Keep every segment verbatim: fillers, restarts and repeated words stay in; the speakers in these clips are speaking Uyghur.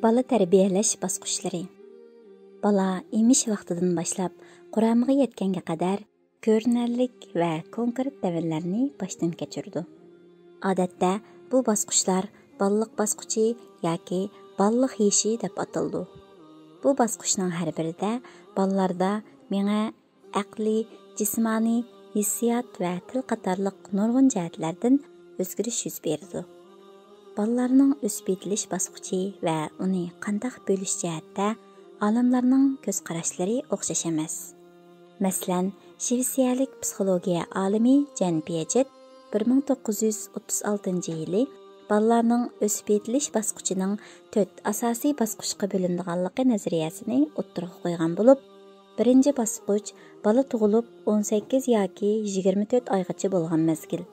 بالا تەربىيەلەش باسقۇچلىرى. بالا ئېمىش ۋاقتىدىن باشلاپ قۇرامىغا يەتكەنگە قەدەر كۆرۈنەرلىك ۋە كونكرېت دەۋرلەرنى باشتىن كەچۈرىدۇ. ئادەتتە بۇ باسقۇچلار بالىلىق باسقۇچى ياكى بالىلىق يېشى دەپ ئاتىلىدۇ. بۇ باسقۇچنىڭ ھەر بىرىدە بالىلاردا مېڭە، ئەقلىي، جىسمانىي، ھېسسىيات ۋە تىل قاتارلىق نۇرغۇن جەھەتلەردىن ئۆزگىرىش يۈز بېرىدۇ. بالىلارنىڭ ئۆسۈپ يېتىلىش باسقۇچى ۋە ئۇنى قانداق بۆلۈش جەھەتتە ئالىملارنىڭ كۆز قاراشلىرى ئوخشاش ئەمەس. مەسىلەن، شىۋېتسىيەلىك پسىخولوگىيە ئالىمى جەن پىياجېت بىر مىڭ توققۇز يۈز ئوتتۇز ئالتىنچى يىلى بالىلارنىڭ ئۆسۈپ يېتىلىش باسقۇچىنىڭ تۆت ئاساسىي باسقۇچقا بۆلۈنىدىغانلىقى نەزەرىيەسىنى ئوتتۇرىغا قويغان بولۇپ، بىرىنچى باسقۇچ بالا تۇغۇلۇپ ئون سەككىز ياكى يىگىرمە تۆت ئايغىچە بولغان مەزگىل.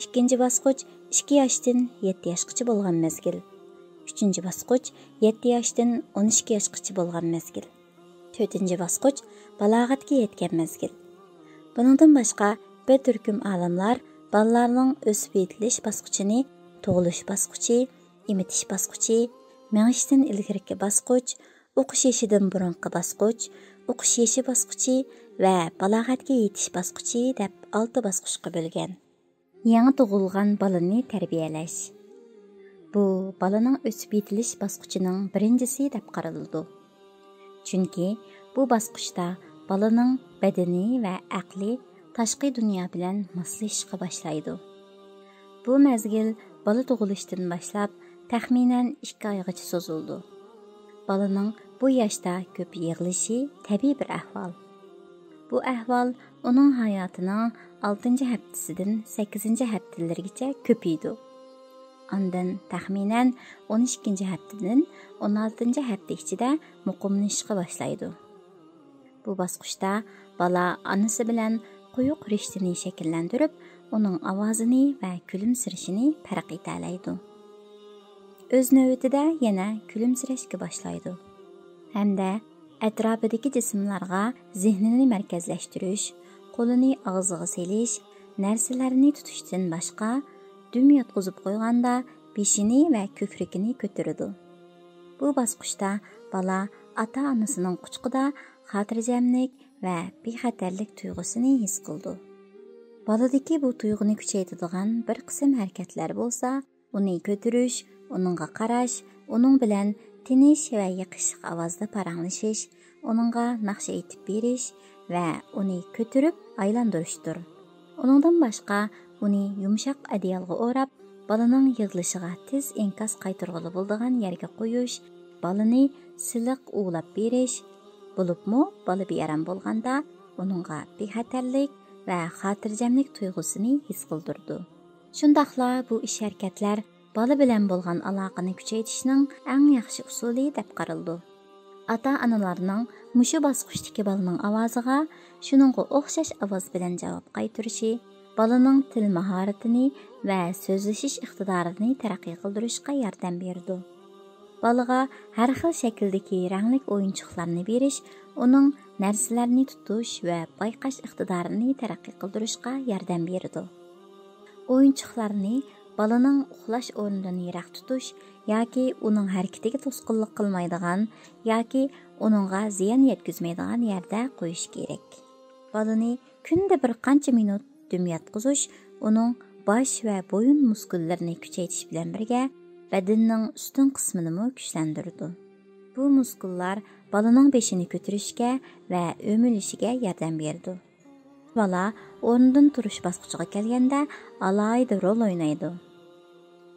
ئىككىنچى باسقۇچ ئىككى ياشتىن يەتتە ياشقىچە بولغان مەزگىل. ئۈچىنچى باسقۇچ يەتتە ياشتىن ئون ئىككى ياشقىچە بولغان مەزگىل. تۆتىنچى باسقۇچ بالاغەتكە يەتكەن مەزگىل. بۇنىڭدىن باشقا، بىر تۈركۈم ئالىملار بالىلارنىڭ ئۆسۈپ يېتىلىش باسقۇچىنى تۇغۇلۇش باسقۇچى، ئېمىتىش باسقۇچى، مېڭىشتىن ئىلگىرىكى باسقۇچ، ئوقۇش يېشىدىن بۇرۇنقى باسقۇچ، ئوقۇش يېشى باسقۇچى ۋە بالاغەتكە يېتىش باسقۇچى دەپ ئالتە باسقۇچقا بۆلگەن. يېڭى تۇغۇلغان بالىنى تەربىيەلەش. بۇ بالىنىڭ ئۆسۈپ يېتىلىش باسقۇچىنىڭ بىرىنچىسى دەپ قارىلىدۇ. چۈنكى بۇ باسقۇچتا بالىنىڭ بەدىنى ۋە ئەقلى تاشقى دۇنيا بىلەن ماسلىشىشقا باشلايدۇ. بۇ مەزگىل بالا تۇغۇلۇشتىن باشلاپ تەخمىنەن ئىككى ئايغىچە سوزۇلىدۇ. بالىنىڭ بۇ ياشتا كۆپ يىغلىشى تەبىئىي بىر ئەھۋال. بۇ ئەھۋال ئۇنىڭ ھاياتىنىڭ ئالتىنچى ھەپتىسىدىن سەككىزىنچى ھەپتىلىرىگىچە كۆپىيىدۇ. ئاندىن تەخمىنەن ئون ئىككىنچى ھەپتىدىن ئون ئالتىنچى ھەپتە ئىچىدە مۇقىملىشىشقا باشلايدۇ. بۇ باسقۇچتا بالا ئانىسى بىلەن قويۇق رىشتىنى شەكىللەندۈرۈپ، ئۇنىڭ ئاۋازىنى ۋە كۈلۈمسىرىشىنى پەرق ئېتەلەيدۇ. ئۆز نۆۋىتىدە يەنە كۈلۈمسىرەشكە باشلايدۇ ھەمدە ئەتراپىدىكى جىسىملارغا زېھنىنى مەركەزلەشتۈرۈش، قولىنى ئاغزىغا سېلىش، نەرسىلەرنى تۇتۇشتىن باشقا، دۈم ياتقۇزۇپ قويغاندا بېشىنى ۋە كۆكرىكىنى كۆتۈرىدۇ. بۇ باسقۇچتا بالا ئاتا-ئانىسىنىڭ قۇچىقىدا خاتىرجەملىك ۋە بىخەتەرلىك تۇيغۇسىنى ھېس قىلىدۇ. بالىدىكى بۇ تۇيغۇنى كۈچەيتىدىغان بىر قىسىم ھەرىكەتلەر بولسا، ئۇنى كۆتۈرۈش، ئۇنىڭغا قاراش، ئۇنىڭ بىلەن تىنچ ۋە يېقىشلىق ئاۋازدا پاراڭلىشىش، ئۇنىڭغا ناخشا ئېيتىپ بېرىش ۋە ئۇنى كۆتۈرۈپ ئايلاندۇرۇشتۇر. ئۇنىڭدىن باشقا، ئۇنى يۇمشاق ئەدىيالغا ئوراپ، بالىنىڭ يىغلىشىغا تېز ئىنكاس قايتۇرغىلى بولىدىغان يەرگە قويۇش، بالىنى سىلىق ئۇۋىلاپ بېرىش، بولۇپمۇ بالا بىئارام بولغاندا ئۇنىڭغا بىخەتەرلىك ۋە خاتىرجەملىك تۇيغۇسىنى ھېس قىلدۇرىدۇ. شۇنداقلا بۇ ئىش-ھەرىكەتلەر بالا بىلەن بولغان ئالاقىنى كۈچەيتىشنىڭ ئەڭ ياخشى ئۇسۇلى دەپ قارىلىدۇ. ئاتا-ئانىلارنىڭ مۇشۇ باسقۇچتىكى بالىنىڭ ئاۋازىغا شۇنىڭغا ئوخشاش ئاۋاز بىلەن جاۋاب قايتۇرۇشى بالىنىڭ تىل ماھارىتىنى ۋە سۆزلىشىش ئىقتىدارىنى تەرەققىي قىلدۇرۇشقا ياردەم بېرىدۇ. بالىغا ھەر خىل شەكىلدىكى رەڭلىك ئويۇنچۇقلارنى بېرىش ئۇنىڭ نەرسىلەرنى تۇتۇش ۋە بايقاش ئىقتىدارىنى تەرەققىي قىلدۇرۇشقا ياردەم بېرىدۇ. ئويۇنچۇقلارنى بالىنىڭ ئۇخلاش ئورنىدىن يىراق تۇتۇش ياكى ئۇنىڭ ھەرىكىتىگە توسقۇنلۇق قىلمايدىغان ياكى ئۇنىڭغا زىيان يەتكۈزمەيدىغان يەردە قويۇش كېرەك. بالىنى كۈندە بىر قانچە مىنۇت دۈم ياتقۇزۇش ئۇنىڭ باش ۋە بويۇن مۇسكۇللىرىنى كۈچەيتىش بىلەن بىرگە، بەدىنىنىڭ ئۈستۈن قىسمىنىمۇ كۈچلەندۈرىدۇ. بۇ مۇسكۇللار بالىنىڭ بېشىنى كۆتۈرۈشكە ۋە ئۆمىلىشىگە ياردەم بېرىدۇ. بالا ئورنىدىن تۇرۇش باسقۇچىغا كەلگەندە ئالاھىدە رول ئوينايدۇ.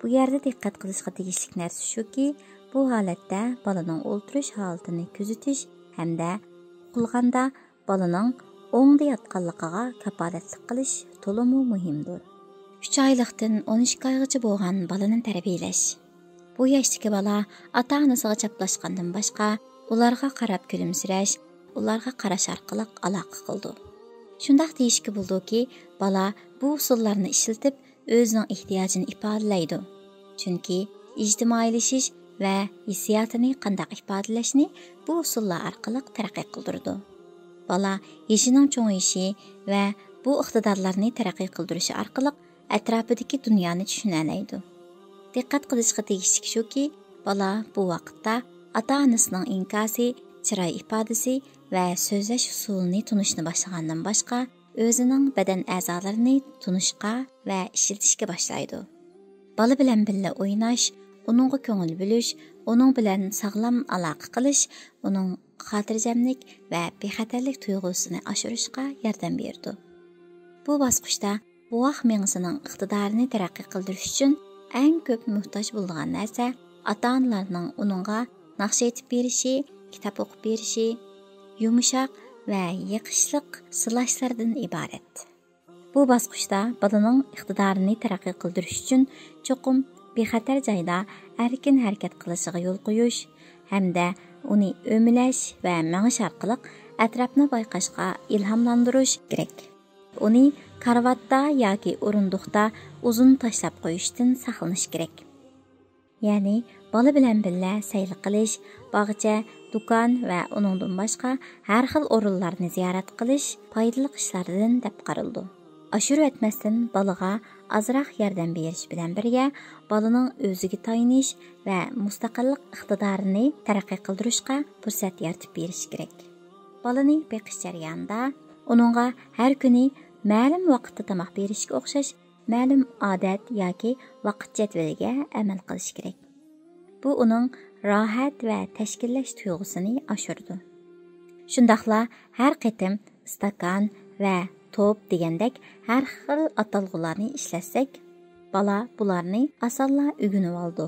بۇ يەردە دىققەت قىلىشقا تېگىشلىك نەرسە شۇكى، بۇ ھالەتتە بالىنىڭ ئولتۇرۇش ھالىتىنى كۆزىتىش ھەمدە ئۇخلىغاندا بالىنىڭ ئوڭدا ياتقانلىقىغا كاپالەتلىك قىلىش تولىمۇ مۇھىمدۇر. ئۈچ ئايلىقتىن ئون ئىككى ئايغىچە بولغان بالىنى تەربىيەلەش. بۇ ياشتىكى بالا ئاتا-ئانىسىغا چاپلاشقاندىن باشقا، ئۇلارغا قاراپ كۈلۈمسىرەش، ئۇلارغا قاراش ئارقىلىق ئالاقە قىلىدۇ. شۇنداق دېيىشكە بولىدۇكى، بالا بۇ ئۇسۇللارنى ئىشلىتىپ، ئۆزىنىڭ ئېھتىياجىنى ئىپادىلەيدۇ. چۈنكى ئىجتىمائىيلىشىش ۋە ھېسسىياتىنى قانداق ئىپادىلەشنى بۇ ئۇسۇللار ئارقىلىق تەرەققىي قىلدۇرىدۇ. بالا يېشىنىڭ چوڭىيىشى ۋە بۇ ئىقتىدارلارنى تەرەققىي قىلدۇرۇشى ئارقىلىق ئەتراپىدىكى دۇنيانى چۈشىنەلەيدۇ. دىققەت قىلىشقا تېگىشلىك شۇكى، بالا بۇ ۋاقىتتا ئاتا-ئانىسىنىڭ ئىنكاسى، چىراي ئىپادىسى ۋە سۆزلەش ئۇسۇلىنى تونۇشنى باشلىغاندىن باشقا، ئۆزىنىڭ بەدەن ئەزالىرىنى تونۇشقا ۋە ئىشلىتىشكە باشلايدۇ. بالا بىلەن بىللە ئويناش، ئۇنىڭغا كۆڭۈل بۆلۈش، ئۇنىڭ بىلەن ساغلام ئالاقە قىلىش ئۇنىڭ خاتىرجەملىك ۋە بىخەتەرلىك تۇيغۇسىنى ئاشۇرۇشقا ياردەم بېرىدۇ. بۇ باسقۇچتا بوۋاق مېڭىسىنىڭ ئىقتىدارىنى تەرەققىي قىلدۇرۇش ئۈچۈن ئەڭ كۆپ موھتاج بولىدىغان نەرسە ئاتا-ئانىلارنىڭ ئۇنىڭغا ناخشا ئېيتىپ بېرىشى، كىتاب ئوقۇپ بېرىشى، يۇمشاق ۋە يېقىشلىق سىلاشلاردىن ئىبارەت. بۇ باسقۇچتا بالىنىڭ ئىقتىدارىنى تەرەققىي قىلدۇرۇش ئۈچۈن چوقۇم بىخەتەر جايدا ئەركىن ھەرىكەت قىلىشىغا يول قويۇش ھەمدە ئۇنى ئۆمىلەش ۋە مېڭىش ئارقىلىق ئەتراپنى بايقاشقا ئىلھاملاندۇرۇش كېرەك. ئۇنى كارىۋاتتا ياكى ئورۇندۇقتا ئۇزۇن تاشلاپ قويۇشتىن ساقلىنىش كېرەك. يەنى بالا بىلەن بىللە سەيلە قىلىش، باغچە، دۇكان ۋە ئۇنىڭدىن باشقا ھەر خىل ئورۇنلارنى زىيارەت قىلىش پايدىلىق ئىشلاردىن دەپ قارىلىدۇ. ئاشۇرۇۋەتمەستىن بالىغا ئازراق ياردەم بېرىش بىلەن بىرگە، بالىنىڭ ئۆزىگە تايىنىش ۋە مۇستەقىللىق ئىقتىدارىنى تەرەققىي قىلدۇرۇشقا پۇرسەت يارىتىپ بېرىش كېرەك. بالىنى بېقىش جەريانىدا ئۇنىڭغا ھەر كۈنى مەلۇم ۋاقىتتا تاماق بېرىشكە ئوخشاش مەلۇم ئادەت ياكى ۋاقىت جەدۋىلىگە ئەمەل قىلىش كېرەك. بۇ ئۇنىڭ راھەت ۋە تەشكىللەش تۇيغۇسىنى ئاشۇرىدۇ. شۇنداقلا ھەر قېتىم ئىستاكان ۋە توپ دېگەندەك ھەر خىل ئاتالغۇلارنى ئىشلەتسەك، بالا بۇلارنى ئاسانلا ئۆگىنىۋالىدۇ.